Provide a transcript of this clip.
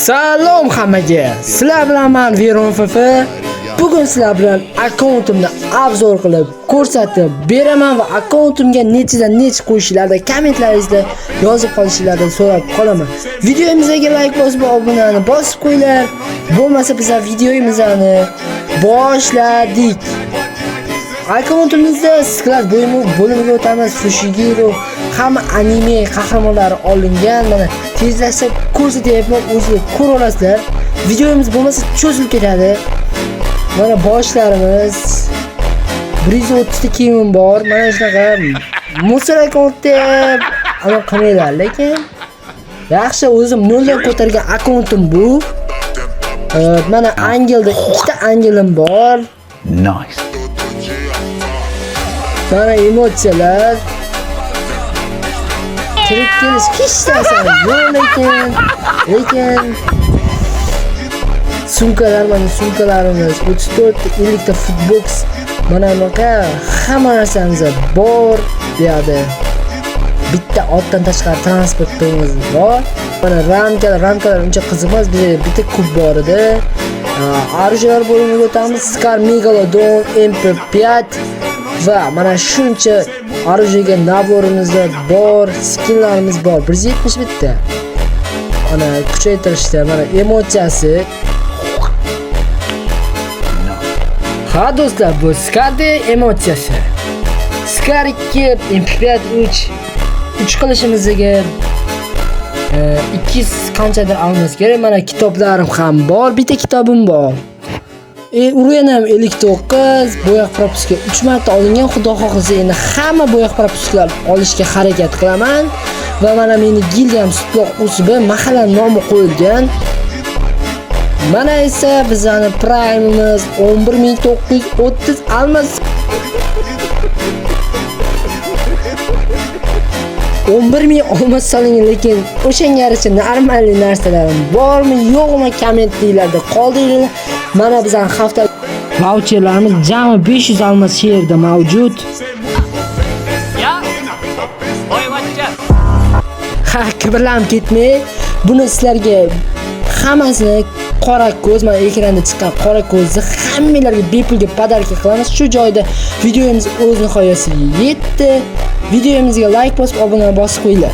Salom hammaga. Sizlar bilan men Veron FF. Bugun sizlar bilan akkauntimni обзор qilib ko'rsatib beraman va akkauntimga nechidan nechi qo'yishinglarni kommentlaringizda yozib qolishinglarni so'rab qolaman. Videomizga like bosib, obunani bosib qo'yinglar. Bo'lmasa biz videomizni boshladik. Akkauntimizda склад bo'limiga o'tamiz. Fushiguro hamma anime qahramonlari olingan. Mana tezlashtirib ko'rsatyapman, o'zinglar ko'ra olasizlar. Videomiz bo'lmasa cho'zilib ketadi. Mana boshlarimiz 130 ta kiyimim bor. Mana shunaqa мусор akkaunt deb anaqa qilmanglar, lekin yaxshi o'zim noldan ko'targan akkauntim bu. Mana Angelda ikkita Angelim bor. Nice. Mana emotsiyalar. Kirib kelish hech narsa yo'q, lekin sumkalar, mana sumkalarimiz 34 ta, 50 ta footbox, mana bunaqa hamma narsamiz bor bu yoqda. Bitta otdan tashqari transportimiz bor. Mana ramkalar uncha qiziq emas, bizda bitta kub bor edi. Оружие lar bo'limiga o'tamiz. Scar Megalodon, MP5 va mana shuncha оружие ga набор imizda bor, skinlarimiz bor. 171 ta. Mana kuchaytirishda mana emotsiyasi. Ha do'stlar, bu Scar'ning emotsiyasi. Scar 2, MP5 3 3 qilishimizga 200 qanchadir olmos kerak. Mana kitoblarim ham bor, bitta kitobim bor. Уровень ham 59, bo'yoq пропуска 3 marta olingan. Xudo xohlasa endi hamma bo'yoq пропуск lar olishga harakat qilaman. Va mana meni gildiyam Sutloq USB mahalla nomi qo'yilgan. Mana esa bizani prime'imiz 11930 almas. 11000 olmos solingan, lekin o'shanga yarasha normalniy narsalarim bormi yo'qmi kommentlarda qoldiringlar. Mana bizning hafta vaucherlarimiz jami 500 almos shu yerda mavjud. Ya. Boyvachcha. Ha, kibrlanib ketmay, buni sizlarga hammasini qora ko'z, mana ekranda chiqqan qora ko'zni hammanglarga bepulga подарка qilamiz. Shu joyda videomiz o'z nihoyasiga yetdi. Videomizga like bosib, obuna bosib qo'yinglar.